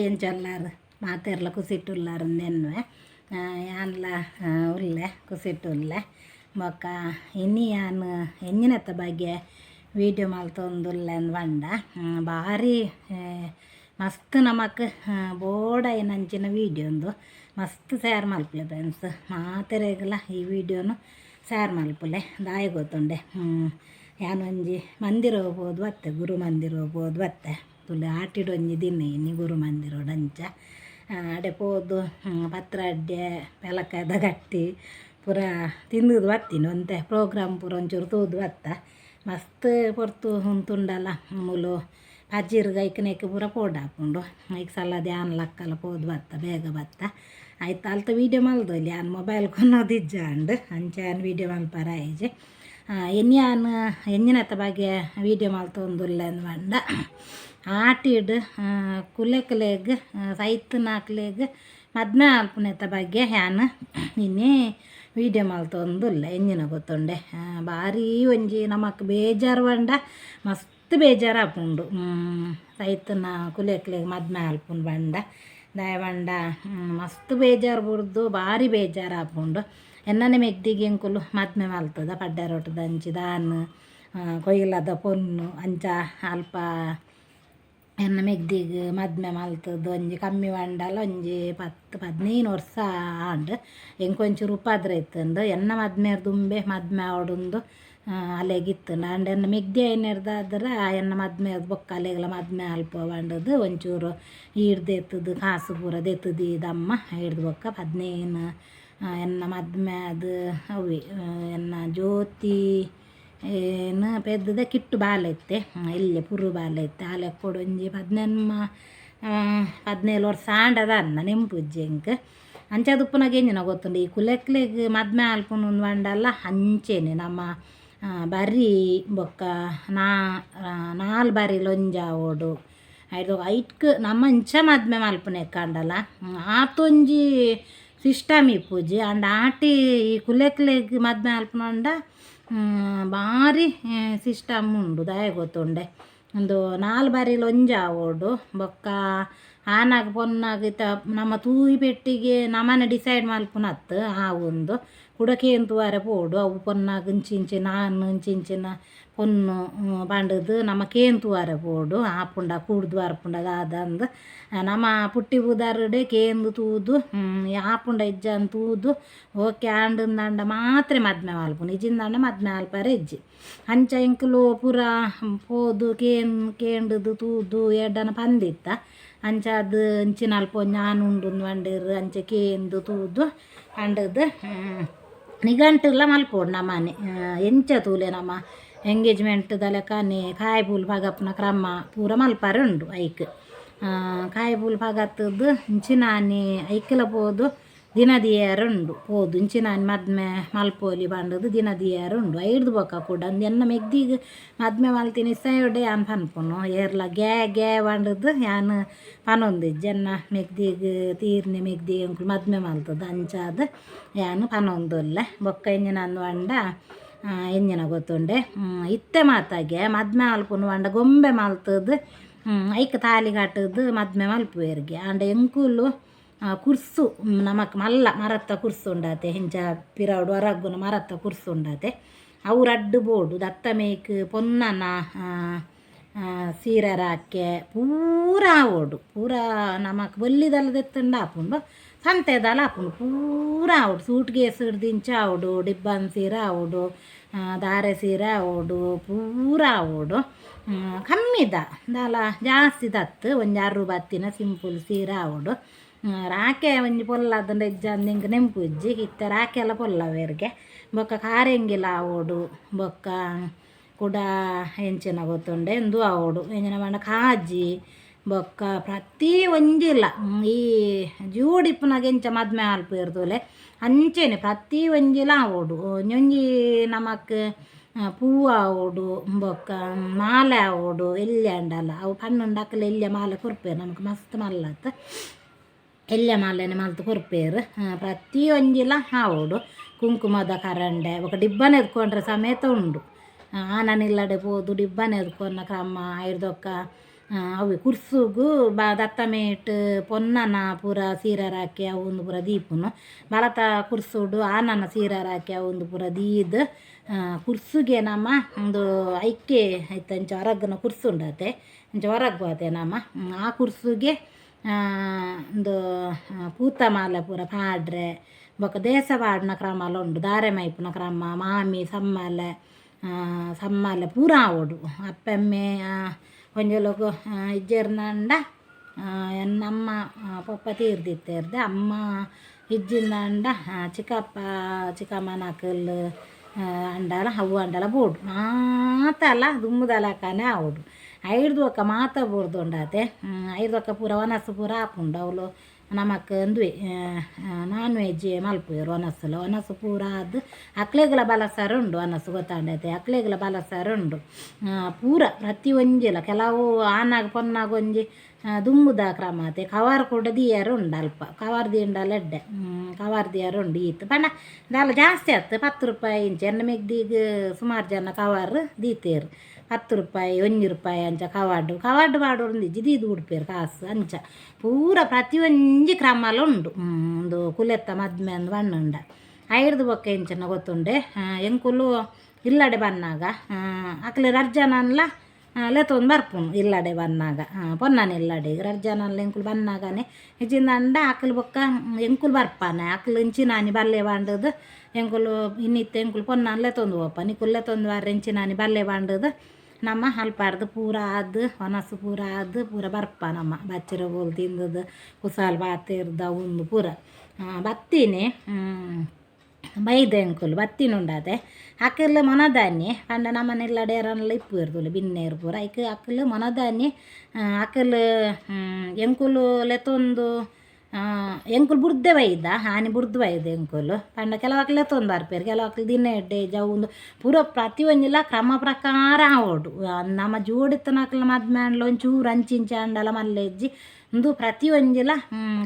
ಎಂಚೊಲ್ಲಾರ್ ಮಾತೆರ್ಲ ಕುಸಿಟ್ ಉಲ್ಲಾರ್ ಉಂದೆನ್ನುವೆ. ಯಾನ್ಲ ಉಲ್ಲೆ, ಕುಸಿಟ್ ಉಲ್ಲೆ. ಬೊಕ್ಕ ಇನಿ ಯಾನ್ ಎಂಜಿನತ್ತ ಬಗ್ಗೆ ವೀಡಿಯೋ ಮಲ್ತೊಂದುಲ್ಲೆ ಅಂದ್ ಪಂಡ, ಬಾರಿ ಮಸ್ತ್ ನಮಕ್ ಬೋಡಾಯಿನಂಚಿನ ವೀಡಿಯೋ ಉಂದು. ಮಸ್ತ್ ಶೇರ್ ಮಲ್ಪುಲೆ ಫ್ರೆಂಡ್ಸ್, ಮಾತೆರೆಗ್ಲ ಈ ವೀಡಿಯೋನು ಶೇರ್ ಮಲ್ಪುಲೆ. ದಾಯೆ ಗೊತ್ತುಂಡೆ? ಯಾನ್ ಒಂಜಿ ಮಂದಿರ ಪೋದು ಬತ್ತೆ, ಗುರು ಮಂದಿರ ಪೋದು ಬತ್ತೆ. ತುಲೆ ಆಟಿಡ್ ಒಂಜಿ ದಿನ ಇನಿ ಗುರು ಮಂದಿರೋಡು ಅಂಚ ಅಡೆ ಪೋದು ಪತ್ರಡ್ಡೆ, ಪೆಲಕಾಯ್ದ ಗಟ್ಟಿ ಪೂರ ತಿಂದುದು ಬತ್ತೀನಿ. ಒಂತೆ ಪ್ರೋಗ್ರಾಮ್ ಪೂರ ಒಂಚೂರು ತೂದು ಬತ್ತ. ಮಸ್ತ್ ಪೊರ್ತು ಉಂತುಂಡಲ ಮೂಲು ಪಜಿರ್ ಐಕ್ನೆಕ್ ಪೂರ ಪೋಡಾಪುಂಡು. ಐಕ್ ಸಲ ಧ್ಯಾನ ಲಕ್ಕಲ ಪೋದು ಬತ್ತ, ಬೇಗ ಬತ್ತ. ಆಯ್ತು, ಅಲ್ತ ವೀಡಿಯೋ ಮಲ್ದೊಲಿ. ಯಾನ್ ಮೊಬೈಲ್ ಕೊನೊದಿಜ್ಜಾಂಡ್, ಅಂಚ ಯಾನ್ ವೀಡಿಯೋ ಮಲ್ಪರ ಆಯಿಜಿ. ಇನಿ ಯಾನ್ ಎಂಜಿನತ್ತ ಬಗ್ಗೆ ವೀಡಿಯೋ ಮಲ್ತೊಂದುಲ್ಲೆ ಅಂದ್ ಪಂಡ, ಆಟಿಡ್ ಕುಲೆಕ್ಲೆಗ್ ಸೈತ್ನಾಕ್ಲೆಗ್ ಮದ್ಮೆ ಆಲ್ಪುನೆತ ಬಗ್ಗೆ ಯಾನ್ ಇನಿ ವೀಡಿಯೋ ಮಲ್ತೊಂದುಲ್ಲೆ. ಎಂಜಿನ ಗೊತ್ತುಂಡೆ? ಬಾರಿ ಒಂಜಿ ನಮಕ್ ಬೇಜಾರು ಪಂಡ ಮಸ್ತ್ ಬೇಜಾರಾಪುಂಡು ಸೈತ್ನ ಕುಲೆಕ್ಲೆಗ್ ಮದ್ಮೆ ಆಲ್ಪುನು ಪಂಡ. ದಾಯೆ ಪಂಡ ಮಸ್ತ್ ಬೇಜಾರು ಬುಡ್ದು ಬಾರಿ ಬೇಜಾರಾಪುಂಡು. ಎನ್ನನೆ ಮೆಗ್ದಿಗೆ ಎಂಕುಲು ಮದ್ಮೆ ಮಲ್ತದ ಪಡ್ಡೆರೊಟ್ಟದಂಚಿ ದಾನ್ ಕೊಯ್ಲದ ಪೊನ್ನು ಅಂಚ ಅಲ್ಪ ಎನ್ನ ಮೆಗ್ದಿಗ್ ಮದ್ಮೆ ಮಲ್ತದ್ ಒಂಜಿ ಕಮ್ಮಿ ಪಂಡಲ ಒಂಜಿ 10 15 ವರ್ಷ ಆಂಡ್. ಎಂಕ್ ಒಂಚೂರು ಉಪದ್ರ ಇತ್ತುಂಡು, ಎನ್ನ ಮದ್ಮೆರ್ ದುಂಬೆ ಮದ್ಮೆ ಆವೊಡುಂದು ಅಲೆಗ್ ಇತ್ತುಂಡು. ಆಂಡ ಎನ್ನ ಮೆಗ್ದಿ ಆಯಿನೆರ್ದಾದ್ರ ಎನ್ನ ಮದ್ಮೆ ಬೊಕ್ಕ ಅಲೆಗ್ಲ ಮದ್ಮೆ ಅಲ್ಪ ಪಂಡುದು ಒಂಚೂರು ಈಡ್ ದೆತ್ತುದು, ಕಾಸು ಪೂರ ದೆತ್ತು ದೀದಮ್ಮ. ಐಡ್ದ್ ಬೊಕ್ಕ 15 ಎನ್ನ ಮದ್ಮೆ ಆದ್ ಅವ್ವೆ ಎನ್ನ ಜ್ಯೋತಿ ಏನ್ ಪೆದ್ದುದ ಕಿಟ್ಟು ಬಾಲೆ ಇತ್ತೆ, ಎಲ್ಯ ಪುರು ಬಾಲೆ ಇತ್ತೆ. ಆ ಲೆಕ್ಕೊಡು ಒಂಜಿ 18 17 ವರ್ಷ ಆಂಡದ ಅನ್ನ ನೆಂಪುಜ್ಜಿ ಎಂಕ್. ಅಂಚಾದ್ ಉಪ್ಪುನಗ ಎಂಜಿನ ಗೊತ್ತುಂಡು, ಈ ಕುಲೆಕ್ಲೆಗ್ ಮದ್ಮೆ ಆಲ್ಪುನು ಪಂಡಲ ಅಂಚೆನೆ ನಮ್ಮ ಬರಿ ಬೊಕ್ಕ ನಾಲ್ ಬರಿಲ್ ಒಂಜಾವೊಡು. ಐಡ್ದ್ ಐಟ್ಕ್ ನಮ ಇಂಚ ಮದ್ಮೆ ಮಲ್ಪುನೆಕ್ಕಂಡಲ ಆತೊಂಜಿ ಸಿಸ್ಟಮ್ ಇಪ್ಪುಜಿ. ಆಂಡ ಆಟಿ ಈ ಕುಲೆಕ್ಲೆಗ್ ಮದ್ಮೆ ಆಲ್ಪುನಂಡ ಬಾರಿ ಸಿಸ್ಟಮ್ ಉಂಡು. ದಾಯೆ ಗೊತ್ತುಂಡೆ? ಉಂದು ನಾಲ್ ಬರಿಲ್ ಒಂಜಾವೊಡು. ಬೊಕ್ಕ ಆನಾಗ ಪೊನ್ನಾಗ ಇತ್ತ ನಮ ತೂಯಿ ಪೆಟ್ಟಿಗೆ ನಮನೆ ಡಿಸೈಡ್ ಮಲ್ಪುನತ್ತು ಆ ಒಂದು ಕುಡ ಕೇಂತುವಾರೆ ಪೋಡು. ಅವು ಪೊನ್ನಾಗ ಇಂಚಿ ಇಂಚಿನ ಆನ್, ಇಂಚಿಂಚಿನ ಪೊನ್ನು ಪಂಡುದು ನಮ ಕೇಂತುವಾರೆ ಪೋಡು. ಆಪುಂಡ ಕೂಡ್ದು ಬರ್ಪುಂಡ ದಾದಂದ್ ನಮ ಪುಟ್ಟಿ ಪುದರ್ಡೆ ಕೇಂದು ತೂದು, ಆಪುಂಡ ಇಜ್ಜಂದ್ ತೂದು, ಓಕೆ ಆಂಡುಂದಾಂಡ ಮಾತ್ರ ಮದ್ಮೆ ಮಲ್ಪುನು. ಇಜ್ಜಿಂದಾಂಡ ಮದ್ಮೆ ಮಲ್ಪರೆ ಇಜ್ಜಿ. ಅಂಚ ಎಂಕುಲು ಪೂರ ಪೋದು ಕೇಂಡುದು ತೂದು ಎಡ್ಡನ ಪಂದಿತ್ತ. ಅಂಚಾದ್ ಇಂಚಿನಲ್ಪ ಒಂಜಿ ಆನ್ ಉಂಡುಂದು ಪಂಡೆರ್. ಅಂಚ ಕೇಂದು ತೂದು ಪಂಡುದು ನಿಘಂಟುಲ ಮಲ್ಪೊಡು ನಮನೆ. ಎಂಚ ತೂಲೆ, ನಮ ಎಂಗೇಜ್ಮೆಂಟ್ದ ಲೆಕ್ಕನೆ ಕಾಯಿ ಪೂಲು ಪಗಪುನ ಕ್ರಮ ಪೂರ ಮಲ್ಪರೆ ಉಂಡು. ಐಕ್ ಕಾಯಿ ಪೂಲು ಪಗತ್ತುದು ಇಂಚಿನಾನಿ ಐಕ್ಲ ಪೋದು ದಿನ ದೀಯರೆ ಉಂಡು. ಪೋದು ಇಂಚಿನಾನಿ ಮದ್ಮೆ ಮಲ್ಪೊಲಿ ಪಂಡುದು ದಿನ ದೀಯರೆ ಉಂಡು. ಐಡ್ದ್ ಬೊಕ್ಕ ಕೂಡ ಅಂದ್ ಎನ್ನ ಮೆಗ್ದಿಗ್ ಮದ್ಮೆ ಮಲ್ತಿನ ಇಸಯೊಡೆ ಯಾನ್ ಪನ್ಪುನು. ಏರ್ಲ ಗ್ಯಾ ಗ್ಯಾ ಪಂಡುದು ಯಾನ್ ಪನೊಂದಿಜ್ಜಿ. ಎನ್ನ ಮೆಗ್ದಿಗ್, ತೀರ್ನೆ ಮೆಗ್ದಿಗ್ ಎಂಕುಲು ಮದ್ಮೆ ಮಲ್ತುದು ಅಂಚಾದ್ ಯಾನ್ ಪನೊಂದುಲ್ಲೆ. ಬೊಕ್ಕ ಎಂಚಿನ ಅಂದ್ ಪಂಡ, ಎಂಜಿನ ಗೊತ್ತುಂಡೆ, ಇತ್ತೆ ಮಾತಾಗೆ ಮದ್ಮೆ ಮಲ್ಪುನು ಪಂಡ ಗೊಂಬೆ ಮಲ್ತುದು ಐಕ್ ತಾಲಿ ಕಟ್ಟುದು ಮದ್ಮೆ ಮಲ್ಪುವೆರ್ಗೆ. ಆಂಡ ಎಂಕುಲು ಕುರ್ಸು, ನಮಕ್ ಮಲ್ಲ ಮರತ್ತ ಕುರ್ಸು ಉಂಡಾತೆ, ಇಂಚ ಪಿರವುಡು ಒರಗ್ಗುನ ಮರತ್ತ ಕುರ್ಸು ಉಂಡಾತೆ, ಅವು ರಡ್ಡ್ ಬೋಡು. ದತ್ತ ಮೇಯ್ಕ್ ಪೊನ್ನನ ಸೀರೆ ರಾಕೆ ಪೂರ ಆವೊಡು. ಪೂರ ನಮಕ್ ಬೊಲ್ಲಿದಲ್ಲ ದೆತ್ತುಂಡ ಆಪುಂಡು, ಸಂತೆದಲ ಆಪುಂಡು, ಪೂರ ಆವೊಡು. ಸೂಟ್ ಕೇಸ್ ದಿಂಚ ಆವೊಡು, ಡಿಬ್ಬನ್ ಸೀರೆ ಆವೊಡು, ದಾರೆ ಸೀರೆ ಆವೊಡು, ಪೂರ ಆವೊಡು. ಕಮ್ಮಿದ ದಾಲ ಜಾಸ್ತಿ ದತ್ತು ಒಂಜಿ ಅರುಬತ್ತಿನ ಸಿಂಪಲ್ ಸೀರೆ ಆವೊಡು. ರಾಕೆ ಒಂಜಿ ಪೊಲ್ಲದಂಡ ಇಜ್ಜಂದ್ ಎಂಕ್ ನೆಂಪುಜ್ಜಿ. ಇತ್ತೆ ರಾಕೆ ಎಲ್ಲ ಪೊಲ್ಲವೆರ್ಗೆ. ಬೊಕ್ಕ ಕಾರೆಂಗಿಲ ಆವೊಡು. ಬೊಕ್ಕ ಕುಡ ಎಂಚಿನ ಗೊತ್ತುಂಡೆ, ಉಂದು ಆವೊಡು. ಎಂಚಿನ ಪಂಡ ಕಾಜಿ. ಬೊಕ್ಕ ಪ್ರತಿ ಒಂಜಿಲ ಈ ಜೋಡಿಪ್ಪುನಗ ಎಂಚ ಮದ್ಮೆ ಮಲ್ಪುವೆರ್ ತೂಲೆ, ಅಂಚೆನೆ ಪ್ರತಿ ಒಂಜಿಲ ಆವೊಡು. ಒಂಜೊಂಜಿ ನಮಕ್ ಪೂ ಆವೊಡು, ಬೊಕ್ಕ ಮಾಲೆ ಆವೊಡು. ಎಲ್ಯ ಆಂಡಲ ಅವು ಪನ್ನುಂಡ ಅಕುಲು ಎಲ್ಯ ಮಾಲೆ ಕೊರ್ಪೆರ್ ನಮಕ್. ಮಸ್ತ್ ಮಲ್ಲತ್ ಎಲ್ಯ ಮಾಲೆನೆ ಮಲ್ತ್ ಕೊರ್ಪೆರ್. ಪ್ರತಿ ಒಂಜಿಲ ಆವೊಡು. ಕುಂಕುಮದ ಕರಂಡೆ, ಬೊಕ್ಕ ಡಿಬ್ಬನ ಎದ್ಕೊಂಡ್ರೆ ಸಮೇತ ಉಂಡು. ಆನನ ಇಲ್ಲಡೆ ಪೋದು ಡಿಬ್ಬನ ಎದ್ಕೊನ್ನ ಕ್ರಮ ಐಡ್ದೊಕ್ಕ. ಅವು ಕುರ್ಸುಗು ಬ ದತ್ತಮೇಟ್ ಪೊನ್ನನ ಪೂರ ಸೀರೆ ರಾಕಿ ಅವು ಒಂದು ಪೂರ ದೀಪುನು ಬಲತ ಕುರ್ಸುಡು ಆನನ ಸೀರೆ ರಾಕಿ ಅವು ಒಂದು ಪೂರ ದೀದ್ ಕುರ್ಸುಗೆ ನಮ್ಮ ಒಂದು ಐಕೆ ಐತ ಅಂಚ ಹೊರಗ್ನ ಕುರ್ಸು ಉಂಡತೆ ಅಂಚ ಹೊರಗ್ವಾತೆ ನಮ್ಮ ಆ ಕುರ್ಸುಗೆ ಒಂದು ಪೂತ ಮಾಲೆ ಪೂರ ಪಾಡ್ರೆ ಬೊಕ ದೇಸ ಪಾಡುನ ಕ್ರಮಲ ಉಂಡು ದಾರೆ ಮೈಪುನ ಕ್ರಮ ಮಾಮಿ ಸಮ್ಮಲೆ ಸಮ್ಮಲೆ ಪೂರ ಆವೊಡು ಅಪ್ಪೆಮ್ಮೆ ಒಂಜೊಲೊಗು ಇಜ್ಜೆರ್ನಂಡ ಎನ್ನಮ್ಮ ಪೊಪ್ಪ ತೀರ್ದಿತ್ತೆರ್ದೆ ಅಮ್ಮ ಇಜ್ಜಿಂದಾಂಡ ಚಿಕ್ಕಪ್ಪ ಚಿಕ್ಕಮ್ಮನಕುಲು ಅಂಡಲ ಅವು ಅಂಡಲ ಬೋಡು ಮಾತಲ ದುಂಬುದಲಕನೆ ಆವೊಡು ಐಡ್ದ್ ಬೊಕ್ಕ ಮಾತ ಬೂರ್ದುಂಡಾತೆ. ಐಡ್ದ್ ಬೊಕ್ಕ ಪೂರ ವನಸ್ ಪೂರ ಆಪುಂಡು. ಅವುಲು ನಮಕ್ ಉಂದುವೆ ನಾನ್ ವೆಜ್ ಮಲ್ಪುವೆರ್. ವನಸುಲ ವನಸು ಪೂರ ಆದ್ ಅಕ್ಲೆಗ್ಲ ಬಲಸರ ಉಂಡು. ವನಸು ಗೊತ್ತಾಂಡತೆ, ಅಕ್ಲೆಗ್ಲ ಬಲಸರ ಉಂಡು ಪೂರ ಪ್ರತಿ ಒಂಜಿಲ. ಕೆಲವು ಆನಾಗ ಪೊನ್ನಾಗ ಒಂಜಿ ದುಂಬುದ ಕ್ರಮ ಆತೆ. ಕವರ್ ಕೂಡ ದೀಯರೆ ಉಂಡು ಅಲ್ಪ. ಕವರ್ ದೀಂಡಲ ಎಡ್ಡೆ. ಕವರ್ ದೀಯರೆ ಉಂಡು. ಈತ್ ಪಂಡ ದಾಲ ಜಾಸ್ತಿ ಆತು, 10 ರೂಪಾಯಿ ಇಂಚ. ಎನ್ನ ಮೆಗ್ದಿಗ್ ಸುಮಾರು ಜನ ಕವರ್ ದೀತೆರ್. 10 ರೂಪಾಯಿ, 1 ರೂಪಾಯಿ ಅಂಚ ಕವರ್ಡ್ ಕವರ್ಡ್ ಪಾಡೊಂದಿಜ್ಜಿ, ದೀದ್ ಬುಡ್ಪೆರ್ ಕಾಸು. ಅಂಚ ಪೂರ ಪ್ರತಿಯೊಂಜಿ ಕ್ರಮಲ ಉಂಡು ಉಂದು ಕುಲೆತ್ತ ಮದ್ಮೆ ಅಂದ್ ಪನ್ನುಂಡ. ಐಡ್ದ್ ಬೊಕ್ಕ ಎಂಚಿನ ಗೊತ್ತುಂಡೆ? ಎಂಕುಲು ಇಲ್ಲಡೆ ಬನ್ನಾಗ ಅಕ್ಲೆ ರಡ್ಡ್ ಜನನ್ಲ ಲೆತ್ತೊಂದು ಬರ್ಪುನು. ಇಲ್ಲಡೆ ಬನ್ನಾಗ ಪೊನ್ನನ ಇಲ್ಲಡೆ ರಡ್ಡ್ ಜನನ್ಲ ಎಂಕುಲು ಬನ್ನಾಗನೆ ಇಜ್ಜಿಂದಂಡ ಅಕ್ಲು ಬೊಕ್ಕ ಎಂಕುಲು ಬರ್ಪಾನೆ ಅಕ್ಲು ಇಂಚಿನಾನಿ ಬಲ್ಲೆ ಪಂಡುದು. ಎಂಕುಲು ಇನ್ನಿತ್ತೆ ಎಂಕುಲು ಪೊನ್ನನ್ ಲೆತ್ತೊಂದು ಪೋಪ, ನಿಕುಲು ಲೆತ್ತೊಂದು ಬರ್ರೆ, ಇಂಚಿನಾನಿ ಬಲ್ಲೆ ಪಂಡುದು. ನಮ್ಮ ಅಲ್ಪಾರ್ದು ಪೂರ ಆದ್ ವನಸು ಪೂರ ಆದ್ ಪೂರ ಬರ್ಪ ನಮ್ಮ ಬಚ್ಚಿರೆ ಬೋಲ್ ತಿಂದುದು ಕುಸಾಲ್ ಪಾತೆರ್ದ ಉಂದು ಪೂರ ಬತ್ತೀನಿ ಬೈದ ಎಂಕುಲು ಬತ್ತಿನ ಉಂಡಾತೆ. ಅಕಲ್ ಮೊನದಾನಿ ಪಂಡ ನಮ್ಮನೆಲ್ಲ ಏರನ್ಲ ಇಪ್ಪುವೆರ್ ತೂಲೆ ಬಿನ್ನೆರ್ ಪೂರ. ಐಕ್ ಅಕಲ್ ಮೊನದಾನಿ ಅಕಲ್ ಎಂಕುಲು ಲೆತ್ತೊಂದು ಎಂಕುಲು ಬುಡ್ದೆ ಬೈದ. ಆನಿ ಬುಡ್ದು ಬೈದ ಎಂಕುಲು. ಪಂಡ ಕೆಲವಕ್ಲು ಲೆತ್ತೊಂದು ಬರ್ಪೆರ್, ಕೆಲವಕ್ಲು ದಿನ ಎಡ್ಡೆ ಜವುಂದು ಪೂರ ಪ್ರತಿ ಒಂಜಿಲ ಕ್ರಮ ಪ್ರಕಾರ ಆವೊಡು. ನಮ ಜೋಡಿತ್ತನಕ್ಲ ಮದ್ಮೆ ಆಂಡಲ ಒಂಚೂರು ಅಂಚಿ ಇಂಚಿ ಆಂಡಲ ಮಲ್ಲೆಜ್ಜಿ. ಉಂದು ಪ್ರತಿ ಒಂಜಿಲ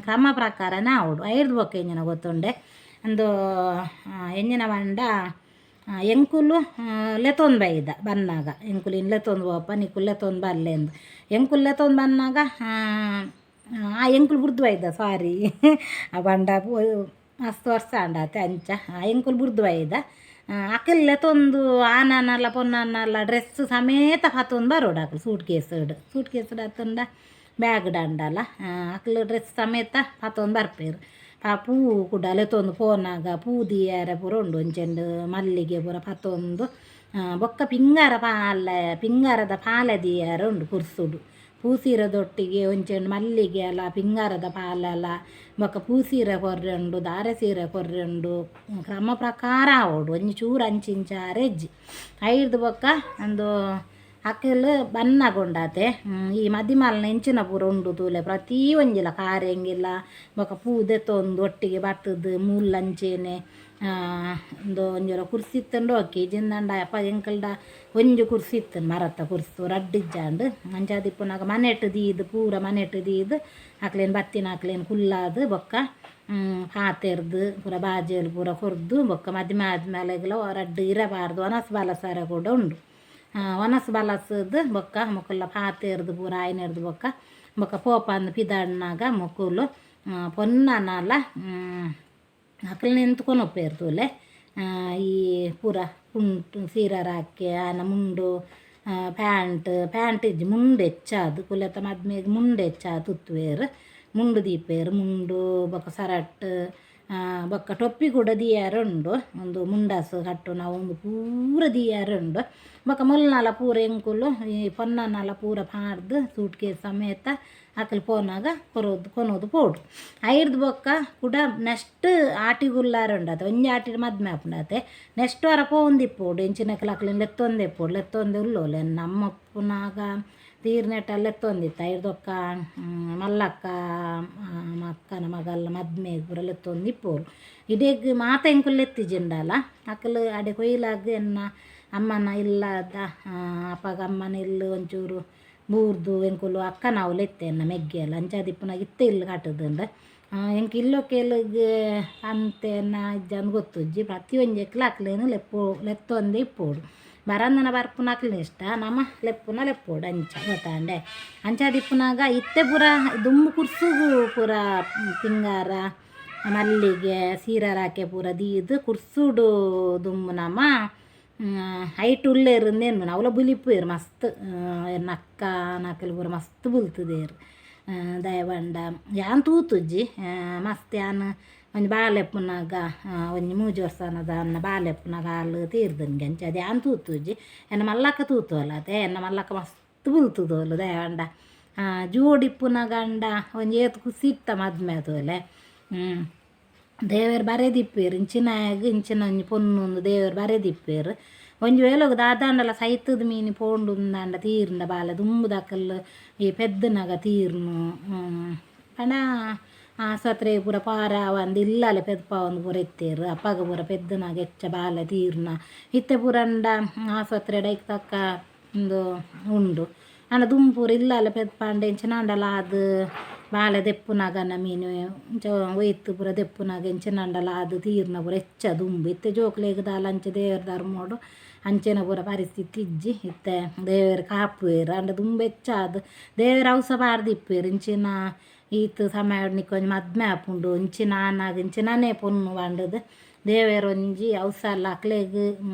ಕ್ರಮ ಪ್ರಕಾರನೇ ಆವೊಡು. ಐಡ್ದ್ ಬೊಕ್ಕ ಎಂಚಿನ ಗೊತ್ತುಂಡೆ? ಉಂದು ಎಂಚಿನ ಪಂಡ ಎಂಕುಲು ಲೆತ್ತೊಂದು ಬೈದ. ಬನ್ನಾಗ ಎಂಕುಲು ಇನ್ ಲೆತ್ತೊಂದು ಪೋಪ, ನಿಕುಲು ಲೆತ್ತೊಂದು ಬಲ್ಲೆಂದು. ಎಂಕುಲು ಲೆತ್ತೊಂದು ಬನ್ನಾಗ ಆ ಎಂಕುಲು ಬುಡ್ದು ಬೈದ. ಸಾರಿ, ಆ ಪಂಡ ಮಸ್ತ್ ವರ್ಷ ಆಂಡಾತೆ ಅಂಚ. ಎಂಕುಲು ಬುಡ್ದು ಬೈದ. ಅಕಲ್ ಲೆತ್ತೊಂದು ಆನನಲ ಪೊನ್ನನಲ ಡ್ರೆಸ್ ಸಮೇತ ಪತೊಂದು ಬರೋಡು ಅಕುಲು suit case suit case ಅತ್ತುಂಡ ಬ್ಯಾಗ್ ಅಂಡಲ ಅಕ್ಲು ಡ್ರೆಸ್ ಸಮೇತ ಪತೊಂದು ಬರ್ಪೆರ್. ಆ ಪೂ ಕೂಡ ಲೆತ್ತೊಂದು ಪೋನಾಗ ಪೂ ದೀಯರೆ ಪೂರ ಉಂಡು. ಒಂಚೆಂಡು ಮಲ್ಲಿಗೆ ಪೂರ ಪತೊಂದು ಬೊಕ್ಕ ಪಿಂಗಾರ ಪಾಲೆ, ಪಿಂಗಾರದ ಪಾಲೆ ದೀಯರೆ ಉಂಡು ಕುರ್ಸುಡು. ಪೂಸೀರೆದೊಟ್ಟಿಗೆ ಒಂಚೆಂಡು ಮಲ್ಲಿಗೆ ಅಲ ಪಿಂಗಾರದ ಪಾಲೆಲ ಬೊಕ್ಕ ಪೂಸೀರೆ ಕೊರ್ರೆ ಉಂಡು, ದಾರೆ ಸೀರೆ ಕೊರ್ರೆ ಉಂಡು. ಕ್ರಮ ಪ್ರಕಾರ ಆವೊಡು, ಒಂಜಿ ಚೂರು ಅಂಚಿ ಇಂಚಿ ಆರೆಜ್ಜಿ. ಐಡ್ದ್ ಬೊಕ್ಕ ಉಂದು ಅಕಲ್ ಬನ್ನಗ ಉಂಡಾತೆ ಈ ಮದಿಮಾಲ್ನ ಎಂಚಿನ ಪೂರ ಉಂಡು ತೂಲೆ. ಪ್ರತಿ ಒಂಜಿಲ ಕಾರೆಂಗಿಲ ಬೊಕ್ಕ ಪೂ ದೆತ್ತೊಂದು ಒಟ್ಟಿಗೆ ಬತ್ತುದು ಮೂಲಂಚೆನೆ ಉಂದು ಒಂಜಿ ಕುರ್ಸಿ ಇತ್ತುಂಡ ಓಕೆ. ಇಜ್ಜಿಂದಂಡ ಅಪ್ಪ ಎಂಕಲ್ಡ ಒಂಜಿ ಕುರ್ಸಿ ಇತ್ತು, ಮರತ್ತ ಕುರ್ಸು, ರಡ್ಡ್ ಇಜ್ಜಾಂಡ್. ಅಂಚಾದ್ ಇಪ್ಪುನಗ ಮನೆಟ್ ದೀದ್ ಪೂರ ಮನೆಟ್ ದೀದ್ ಅಕ್ಲೆನ್ ಬತ್ತಿನ ಅಕ್ಲೆನ್ ಕುಲ್ಲಾದ್ ಬೊಕ್ಕ ಪಾತೆರ್ದ್ ಪೂರ ಬಾಜೆಲ್ ಪೂರ ಕೊರ್ದು ಬೊಕ್ಕ ಮದಿಮೆ ಆದ್ಮೇಲೆಗ್ಲ ರಡ್ಡ್ ಇರೆ ಪಾರ್ದ್ ವನಸ್ ಬಲಸರ ಕೂಡ ಉಂಡು. ವನಸ್ ಬಲಸದ್ ಬೊಕ್ಕ ಮೊಕುಲ್ಲ ಪಾತೆರ್ದ್ ಪೂರ ಆಯ್ನೆರ್ದ್ ಬೊಕ್ಕ ಬೊಕ್ಕ ಪೋಪಂದ್ ಪಿದಾಡ್ನಾಗ ಮೊಕುಲು ಪೊನ್ನನಲ ಅಕಲ್ನ ಎಂತ್ಕೊನೊಪ್ಪೆರ್ ತೂಲೆ. ಈ ಪೂರ ಕುಂಟು ಸೀರೆ ರಾಕೆ ಆನ ಮುಂಡು ಪ್ಯಾಂಟ್, ಪ್ಯಾಂಟ್ ಇಜ್ಜಿ, ಮುಂಡು ಹೆಚ್ಚಾದ್. ಕುಲೆತ ಮದ್ಮೆಗ್ ಮುಂಡು ಹೆಚ್ಚಾದ್ ತುತ್ತುವೆರ್. ಮುಂಡು ದೀಪೆರ್. ಮುಂಡು ಬೊಕ್ಕ ಸರಟ್ ಬೊಕ್ಕ ಟೊಪ್ಪಿ ಕೂಡ ದೀಯರೆ ಉಂಡು. ಉಂದು ಮುಂಡಾಸು ಕಟ್ಟುನ ಉಂದು ಪೂರ ದೀಯರೆ ಉಂಡು. ಬೊಕ್ಕ ಮೊಲ್ನಲ ಪೂರ ಎಂಕುಲು ಈ ಪೊನ್ನನಲ ಪೂರ ಪಾಡ್ದು ಸೂಟ್ ಕೇಸ್ ಸಮೇತ ಅಕಲ್ ಪೋನಾಗ ಕೊರೊದು ಕೊನೊದು ಪೋಡು. ಐಡ್ದ್ ಬೊಕ್ಕ ಕುಡ ನೆಕ್ಸ್ಟ್ ಆಟಿಗುಲ್ಲಾರ ಉಂಡತೆ. ಒಂಜಿ ಆಟಿಡ್ ಮದ್ಮೆ ಆಪುಂಡತೆ. ನೆಕ್ಸ್ಟ್ ವಾರ ಪೋವೊಂದಿಪ್ಪೊಡು. ಎಂಚಿನಕುಲು ಅಕ್ಲೆನ್ ಲೆತ್ತೊಂದೆ ಇಪ್ಪೊಡು, ಲೆತ್ತೊಂದೆ ಉಲ್ಲೋಲು. ನಮ್ಮ ಉಪ್ಪುನಾಗ ತೀರ್ನೆಟ ಲೆತ್ತೊಂದಿತ್ತ. ಐಡ್ದ್ ಬೊಕ್ಕ ಮಲ್ಲಕ್ಕ ಅಕ್ಕನ ಮಗಲ್ನ ಮದ್ಮೆಗ್ ಪೂರ ಲೆತ್ತೊಂದಿಪ್ಪೊಲು. ಇಡೆಗ್ ಮಾತ ಎಂಕುಲು ಲೆತ್ತಿಜಿಂಡಲ ಅಕುಲು ಅಡೆ ಕೊಯ್ಲಾಗ್ ಎನ್ನ ಅಮ್ಮನ ಇಲ್ಲದ ಅಪಗ ಅಮ್ಮನ ಇಲ್ಲ್ ಒಂಚೂರು ಬೂರ್ದು ಎಂಕುಲು ಅಕ್ಕನವ್ಲು ಇತ್ತೆ ಎನ್ನ ಮೆಗ್ಗೆಲ್ಲ. ಅಂಚಾದಿಪ್ಪುನಗ ಇತ್ತೆ ಇಲ್ಲ್ ಕಟ್ಟುದುಂಡು. ಎಂಕ್ ಇಲ್ಲೊಕ್ಕೆಲ್ಗ್ ಅಂತೆನ ಇಜ್ಜಂದ್ ಗೊತ್ತುಜ್ಜಿ. ಪ್ರತಿ ಒಂಜೆಕ್ಲ ಅಕ್ಲೆನ್ ಲೆಪ್ಪು ಲೆತ್ತೊಂದೆ ಇಪ್ಪೊಡು. ಬರಂದನ ಬರ್ಪುನ ಅಕ್ಲೆನ ಇಷ್ಟ ನಮ ಲೆಪ್ಪುನ ಲೆಪ್ಪೋಡು ಅಂಚ ಗೊತ್ತಾಂಡೆ. ಅಂಚಾದಿಪ್ಪುನಾಗ ಇತ್ತೆ ಪೂರ ದುಂಬು ಕುರ್ಸುಗು ಪೂರ ಪಿಂಗಾರ ಮಲ್ಲಿಗೆ ಸೀರೆ ಪೂರ ದೀದ್ ಕುರ್ಸುಡು ದುಂಬು ನಮ ಐಟ್ ಉಲ್ಲೆರ್ ಉಂದೆನ್ ಅವ್ಲ ಬುಲಿಪುವೆರ್ ಮಸ್ತ್ ಎನ್ನ ಅಕ್ಕ ನಕುಲು ಪೂರ ಮಸ್ತ್ ಬುಲ್ತುದೆರ್. ದಾಯೆ ಪಂಡ ಯಾನ್ ತೂತುಜಿ ಮಸ್ತ್ ಯಾನ್ ಒಂಜಿ ಬಾಲೆ ಇಪ್ಪುನಗ ಒಂಜಿ ಮೂಜಿ ವರ್ಷನದ ಅನ್ನ ಬಾಲೆ ಇಪ್ಪುನಗ ಆಲ್ ತೀರ್ದುಂಗೆ ಅಂಚಾದ್ ಯಾನ್ ತೂತುಜಿ. ಎನ್ನ ಮಲ್ಲಕ್ಕ ತೂತೋಲು ಅತೆ ಎನ್ನ ಮಲ್ಲಕ್ಕ ಮಸ್ತ್ ಬುಲ್ತುದೋಲು. ದಾಯೆ ಪಂಡ ಜೋಡಿ ಇಪ್ಪುನಗ ಅಂಡ ಒಂಜಿ ಏತ್ ಖುಷಿ ಇತ್ತ ಮದ್ಮೆ ತೂಲೆ. ದೇವೆರ್ ಬರೆದಿಪ್ಪೆರ್ ಇಂಚಿನಾಯಗ್ ಇಂಚಿನ ಒಂಜಿ ಪೊಣ್ಣು ದೇವೆರ್ ಬರೆದಿಪ್ಪೆರ್. ಒಂಜಿ ವೇಲೊಗು ದಾದಾಂಡಲ ಸೈತದ ಮೀನಿ ಪೋಂಡುಂದಾಂಡ ತೀರ್ಂಡ ಬಾಲೆ ದುಂಬುದಕಲ್ ಈ ಪೆದ್ದುನಗ ತೀರ್ನು ಪಂಡ ಆಸ್ಪತ್ರೆ ಪೂರ ಪಾರ ಆವಂದ್ ಇಲ್ಲಲೆ ಪೆದ್ಪಾವೊಂದು ಪೂರ ಇತ್ತೆರ್. ಅಪಗ ಪೂರ ಪೆದ್ದುನಗ ಹೆಚ್ಚ ಬಾಲೆ ತೀರ್ನ. ಇತ್ತೆ ಪೂರ ಅಂಡ ಆಸ್ಪತ್ರೆಡ್ ಐಕ್ ತಕ್ಕ ಉಂದು ಉಂಡು. ಆಂಡ ದುಂಬು ಪೂರ ಇಲ್ಲಲೆ ಪೆದ್ಪಾಂಡ ಎಂಚಿನಾಂಡಲ ಆದ್ ಬಾಲೆ ದೆಪ್ಪುನಗನ ಮೀನು ಇಂಚ ಒಯ್ತು ಪೂರ ದೆಪ್ಪುನಗ ಎಂಚಿನಾಂಡಲ ಆದ್ ತೀರ್ನ ಪೂರ ಹೆಚ್ಚ ದುಂಬು. ಇತ್ತೆ ಜೋಕ್ಲೆಗ್ ದಾಲ ಅಂಚ ದೇವೆರ್ ಧರ್ಮೊಡು ಅಂಚಿನ ಪೂರ ಪರಿಸ್ಥಿತಿ ಇಜ್ಜಿ. ಇತ್ತೆ ದೇವೆರ್ ಕಾಪುವೆರ್. ಆಂಡ ದುಂಬು ಹೆಚ್ಚಾದ್ ದೇವೆರ್ ಔಸ ಪಾಡ್ದಿಪ್ಪೆರ್ ಇಂಚಿನ ಈತ್ ಸಮಯಡ್ ನಿಕ್ಕೊಂಜಿ ಮದ್ಮೆ ಆಪುಂಡು ಇಂಚಿನ ಆನಾಗ ಇಂಚಿನನೇ ಪೊಣ್ಣು ಪಂಡುದು ದೇವೆರ್ ಒಂಜಿ ಔಸಲ ಅಕ್ಲೆಗ್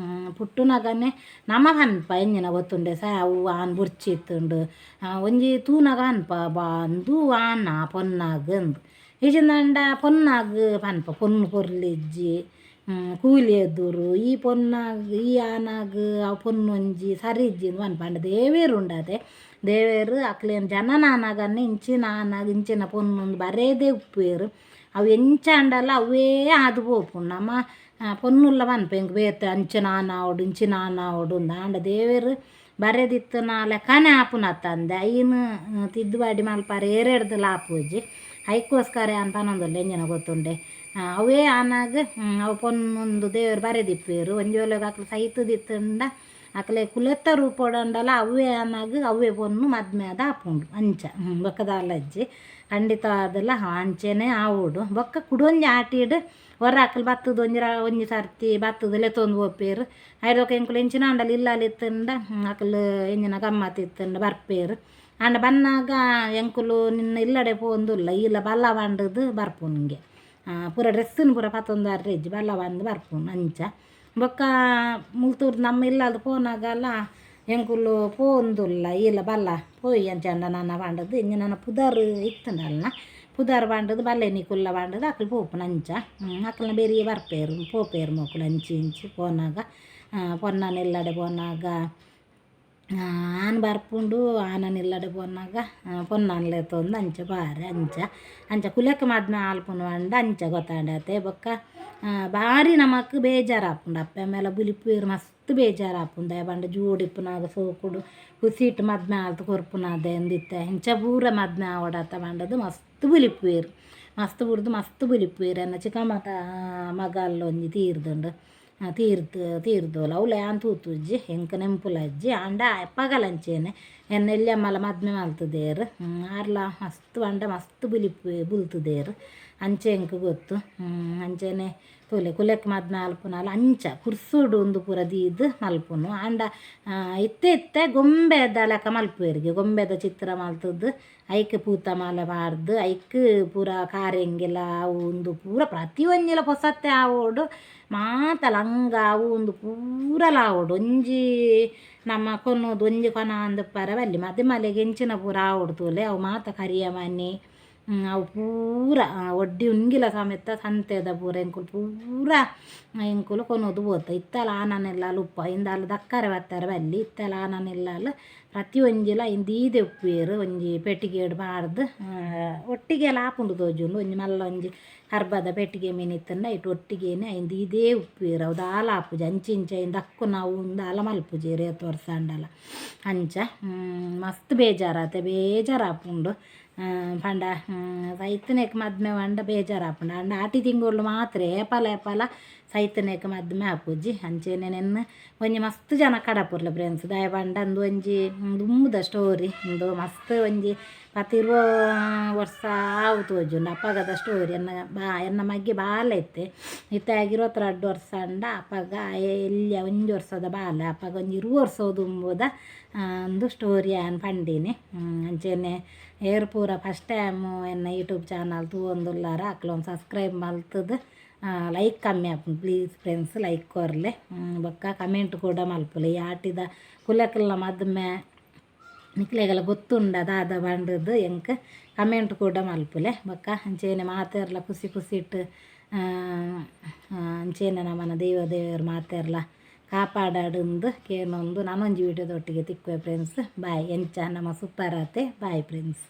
ಪುಟ್ಟುನಗನೆ ನಮ ಪನ್ಪ ಎಂಚಿನ ಗೊತ್ತುಂಡೆ ಸಾ ಅವು ಆನ್ ಬೊರ್ಚಿತ್ತುಂಡು ಒಂಜಿ ತೂನಗ ಪನ್ಪ ಬಾ ಅಂದು ಆನ ಪೊನ್ನಾಗ್ ಅಂದ್. ಇಜ್ಜಿಂದಾಂಡ ಪೊನ್ನಾಗ್ ಪನ್ಪ ಪೊಣ್ಣು ಪೊರ್ಲಿಜ್ಜಿ ಕೂಲಿ ಎದುರು ಈ ಪೊನ್ನಾಗ್ ಈ ಆನಾಗ್ ಅವು ಪೊಣ್ಣು ಒಂಜಿ ಸರಿ ಇಜ್ಜಿ ಅಂದ್ ಪನ್ಪ. ಆಂಡ ದೇವೆರ್ ಉಂಡತೆ ದೇವೆರ್ ಅಕ್ಲೆನ್ ಜನನ ಆನಗನೆ ಇಂಚಿನ ಆನಾಗ್ ಇಂಚಿನ ಪೊಣ್ಣು ಅಂದ್ ಬರೇದೇ ಉಪ್ಪುವೆರ್. ಅವು ಎಂಚ ಆಂಡಲ ಅವೇ ಆದ್ ಪೋಪುಂಡು. ನಮ ಪೊನ್ನುಲ್ಲ ಪನ್ಪ ಎಂಕ್ ಬೇತೆ ಅಂಚಿನ ಆನ್ ಆವೊಡು ಇಂಚಿನ ಆನ್ ಆವೊಡು ಅಂದ್. ಆಂಡ ದೇವೆರ್ ಬರೆದಿತ್ತಿನ ಲೆಕ್ಕನೆ ಆಪುನತ್ತಂದೆ ಐನ್ ತಿದ್ದುಪಡಿ ಮಲ್ಪರೆ ಏರೆಡ್ದಲ ಆಪುಜಿ. ಐಕೋಸ್ಕರ ಯಾನ್ ಪನೊಂದುಲ್ಲೆ ಎಂಚಿನ ಗೊತ್ತುಂಡೆ ಅವೇ ಆನಾಗ್ ಅವು ಪೊಣ್ಣುಂದು ದೇವೆರ್ ಬರೆದಿಪ್ಪುವೆರ್. ಒಂಜಿ ವೇಳೆಗ್ ಅಕ್ಲು ಸೈತುದಿತ್ತುಂಡ ಅಕ್ಲೆ ಕುಲೆತ್ತ ರೂಪೊಡಂಡಲ ಅವೇ ಆನಾಗ್ ಅವೇ ಪೊಣ್ಣು ಮದ್ಮೆ ಆದ್ ಆಪುಂಡು ಅಂಚ. ಬೊಕ್ಕ ದಾಲ ಇಜ್ಜಿ ಖಂಡಿತವಾದಲ ಅಂಚೆನೆ ಆವೊಡು. ಬೊಕ್ಕ ಕುಡೊಂಜಿ ಆಟಿಡ್ ಒರ ಅಕ್ಲು ಬತ್ತುದು ಒಂಜಿ ಒಂಜಿ ಸರ್ತಿ ಬತ್ತುದು ಲೆತ್ತೊಂದು ಪೋಪೆರ್. ಐಡ್ದ್ ಎಂಕುಲು ಎಂಚಿನ ಆಂಡಲ ಇಲ್ಲಲ್ ಇತ್ತುಂಡ ಅಕ್ಲು ಎಂಚಿನ ಗಮ್ಮತ್ ಇತ್ತುಂಡ ಬರ್ಪೆರ್. ಆಂಡ ಬನ್ನಾಗ ಎಂಕುಲು ನಿನ್ನ ಇಲ್ಲಡೆ ಪೋವೊಂದುಲ್ಲ ಈಲ ಬಲ ಪಂಡುದು ಬರ್ಪುನಿಗೆ ಪೂರ ಡ್ರೆಸ್ಸನ್ನು ಪೂರ ಪತ್ತೊಂದು ಬರ್ರೆ ಇಜ್ಜಿ ಬಲ ಪಂದ್ ಬರ್ಪುನು ಅಂಚ. ಬೊಕ್ಕ ಮುಲ್ತೂರು ನಮ್ಮ ಇಲ್ಲದ ಪೋನಾಗಲ ಎಂಕುಲು ಪೋವೊಂದುಲ್ಲ ಈಲ ಬಲ್ಲ ಪೋಯಿ ಅಂಚಾಂಡ ನನ ಪಂಡುದು ಇಂಚ ನನ ಪುದರ್ ಇತ್ತುಂಡಲ್ನ ಪುದರ್ ಪಂಡುದು ಬಲ್ಲೆ ನಿಕುಲ್ಲ ಪಂಡುದು ಅಕ್ಲು ಪೋಪುನು ಅಂಚ. ಅಕ್ಲ್ನ ಬೆರಿಯೆ ಬರ್ಪೆರ್ ಪೋಪೆರ್ ಮೊಕುಲು ಅಂಚಿ ಇಂಚಿ ಪೋನಾಗ ಪೊನ್ನನ ಇಲ್ಲಡೆ ಪೋನಾಗ ಆನ್ ಬರ್ಪುಂಡು ಆನನ ಇಲ್ಲಡೆ ಪೋನಾಗ ಪೊನ್ನನ್ ಲೆತ್ತೊಂದು ಅಂಚ ಬಾರೆ ಅಂಚ. ಅಂಚ ಕುಲೆಕ್ ಮದ್ಮೆ ಆಲ್ಪುನು ಪಂಡ ಅಂಚ ಗೊತ್ತಾಂಡತೆ. ಬೊಕ್ಕ ಬಾರಿ ನಮಕ್ ಬೇಜಾರಾಪುಂಡು ಅಪ್ಪೆ ಅಮ್ಮೆಲ ಬುಲಿಪುವೆರ್ ಮಸ್ತ್ ಬೇಜಾರಾಪುಂಡು. ದಾಯೆ ಪಂಡ ಜೋಡಿಪ್ಪುನಗ ಸೋಕುಡು ಖುಷಿಟ್ ಮದ್ಮೆ ಆಲ್ತ್ ಕೊರ್ಪುನದೆ ಅಂದಿತ್ತೆ ಇಂಚ ಪೂರ ಮದ್ಮೆ ಆವೊಡತ್ತ ಪಂಡುದು ಮಸ್ತ್ ಬುಲಿಪುವೆರ್. ಮಸ್ತ್ ಬುಡ್ದು ಮಸ್ತ್ ಬುಲಿಪುವೆರ್. ಎನ್ನ ಚಿಕ್ಕಮ್ಮತ ಮಗಲ್ ಒಂಜಿ ತೀರ್ದುಂಡು ತೀರ್ದು ತೀರ್ದೋಲು ಅವ್ಲು ಯಾನ್ ತೂತುಜಿ ಎಂಕ್ ನೆಂಪುಲ ಇಜ್ಜಿ. ಆಂಡ ಅಪಗಲ ಅಂಚೆನೆ ಎನ್ನ ಎಲ್ಯಮ್ಮಲ ಮದ್ಮೆ ಮಲ್ತುದೆರ್. ಆರ್ಲ ಮಸ್ತ್ ಪಂಡ ಮಸ್ತ್ ಬುಲಿಪು ಬುಲ್ತುದೆರ್ ಅಂಚೆ ಎಂಕ್ ಗೊತ್ತು. ಅಂಚೆನೆ ತೂಲೆ ಕುಲೆಕ್ ಮದ್ಮೆ ಆಲ್ಪುನಲ ಅಂಚ ಕುರ್ಸುಡು ಉಂದು ಪೂರ ದೀದ್ ಮಲ್ಪುನು. ಆಂಡ ಇತ್ತೆ ಇತ್ತೆ ಗೊಂಬೆದ ಲೆಕ್ಕ ಮಲ್ಪುವೆರ್ಗೆ ಗೊಂಬೆದ ಚಿತ್ರ ಮಲ್ತುದು ಐಕ್ ಪೂತ ಮಾಲೆ ಪಾಡ್ದು ಐಕ್ ಪೂರ ಕಾರೆಂಗಿಲ ಅವು ಉಂದು ಪೂರ ಪ್ರತಿ ಒಂಜಿಲ ಪೊಸತ್ತೆ ಆವೊಡು ಮಾತ ಲಂಗ ಅವು ಉಂದು ಪೂರಲ ಆವೊಡು. ಒಂಜಿ ನಮ್ಮ ಕೊನೊದು ಒಂಜಿ ಕೊನ ಅಂದ್ ಬಲ್ಲಿ ಮದಿಮಲೆಗ್ ಎಂಚಿನ ಪೂರ ಆವೊಡು ತೂಲೆ ಅವು ಮಾತ ಕರಿಯ ಮನಿ ಅವು ಪೂರ ಒಡ್ಡಿ ಉಂಗಿಲ ಸಮೇತ ಸಂತೆದ ಪೂರ ಎಂಕುಲು ಪೂರ ಎಂಕುಲು ಕೊನೊದು ಪೋತ. ಇತ್ತಲ ಆನನೆಲ್ಲಾಲ್ ಉಪ್ಪ ಇಂದಾಲ್ ದಕ್ಕರೆ ಬತ್ತಾರೆ ಬಲ್ಲಿ ಇತ್ತಲ ಆನನೆಲ್ಲಾಲ್ ಪ್ರತಿ ಒಂಜಿಲ ಐನ್ ದೀದೆ ಉಪ್ಪುವೆರ್. ಒಂಜಿ ಪೆಟ್ಟಿಗೆಡ್ ಪಾಡ್ದು ಒಟ್ಟಿಗೆಲ ಆಪುಂಡು ತೋಜುಂಡು. ಒಂಜಿ ಮಲ್ಲ ಒಂಜಿ ಕರ್ಬದ ಪೆಟ್ಟಿಗೆ ಮೀನು ಇತ್ತುಂಡ ಐಟ್ ಒಟ್ಟಿಗೆನೆ ಐನ್ ದೀದೇ ಉಪ್ಪುವೆರ್. ಅವು ದಾಲ ಆಪುಜಿ ಅಂಚಿ ಇಂಚಿ ಐನ್ ದಕ್ಕುನ ಅವು ದಾಲ ಮಲ್ಪುಜೆರ್ ಏತ್ ವರ್ಸ ಆಂಡಲ ಅಂಚ. ಮಸ್ತ್ ಬೇಜಾರಾತೆ ಬೇಜಾರಾಪುಂಡು. ಪಂಡ ಸೈತನೆಕ್ ಮದ್ಮೆ ಪಂಡ ಬೇಜಾರಾಪುಂಡು. ಆಂಡ ಆಟಿ ತಿಂಗೊಲು ಮಾತ್ರ ಏಪಲ ಏಪಲ ಸೈತನೆಕ್ ಮದ್ಮೆ ಆಪುಜಿ. ಅಂಚೆನೆ ನೆನ್ನೆ ಒಂಜಿ ಮಸ್ತ್ ಜನ ಕಡಪುರ್ಲೆ ಫ್ರೆಂಡ್ಸ್. ದಾಯೆ ಪಂಡ ಉಂದು ಒಂಜಿ ದುಂಬುದ ಸ್ಟೋರಿ ಉಂದು ಮಸ್ತ್ ಒಂಜಿ ಪತ್ ಇರ್ವ ವರ್ಸ ಆವು ತೋಜುಂಡು ಅಪಗದ ಸ್ಟೋರಿ. ಎನ್ನ ಬಾ ಎನ್ನ ಮಗೆ ಬಾಲೆ ಇತ್ತೆ. ಇತ್ತೆ ಆಯಗ್ 22 ವರ್ಸ ಆಂಡ, ಅಪಗ ಆಯೆ ಎಲ್ಯ ಒಂಜಿ ವರ್ಸದ ಬಾಲೆ. ಅಪಗ ಒಂಜಿ 20 ವರ್ಸ ದುಂಬುದ ಉಂದು ಸ್ಟೋರಿ ಯಾನ್ ಪಂಡಿನಿ. ಅಂಚೆನೆ ಏರ್ ಪೂರ ಫಸ್ಟ್ ಟೈಮ್ ಎನ್ನ ಯೂಟ್ಯೂಬ್ ಚಾನಲ್ ತೂವೊಂದುಲ್ಲಾರ ಅಕ್ಲ್ ಒಂಜಿ ಸಬ್ಸ್ಕ್ರೈಬ್ ಮಲ್ತುದು. ಲೈಕ್ ಕಮ್ಮಿ ಆಪುಂಡು, ಪ್ಲೀಸ್ ಫ್ರೆಂಡ್ಸ್, ಲೈಕ್ ಕೊರ್ಲೆ. ಬೊಕ್ಕ ಕಮೆಂಟ್ ಕೂಡ ಮಲ್ಪುಲೆ. ಈ ಆಟಿದ ಕುಲೆಕಲ್ನ ಮದ್ಮೆ ನಿಕ್ಲೆಗೆಲ ಗೊತ್ತುಂಡ ದಾದ ಪಂಡುದು ಎಂಕ್ ಕಮೆಂಟ್ ಕೂಡ ಮಲ್ಪುಲೆ. ಬೊಕ್ಕ ಅಂಚೆನೆ ಮಾತೆರ್ಲ ಖುಷಿ ಖುಷಿಟ್ ಅಂಚೆನೆ ನಮನ ದೈವ ದೇವೆರ್ ಮಾತೆರ್ಲ ಕಾಪಾಡಡುಂದು ಕೇನೊಂದು ನನೊಂಜಿ ವೀಡಿಯೋದೊಟ್ಟಿಗೆ ತಿಕ್ಕುವೆ ಫ್ರೆಂಡ್ಸ್. ಬಾಯ್. ಎಂಚ ನಮ್ಮ ಸೂಪರ್ ಆತೆ? Bye friends.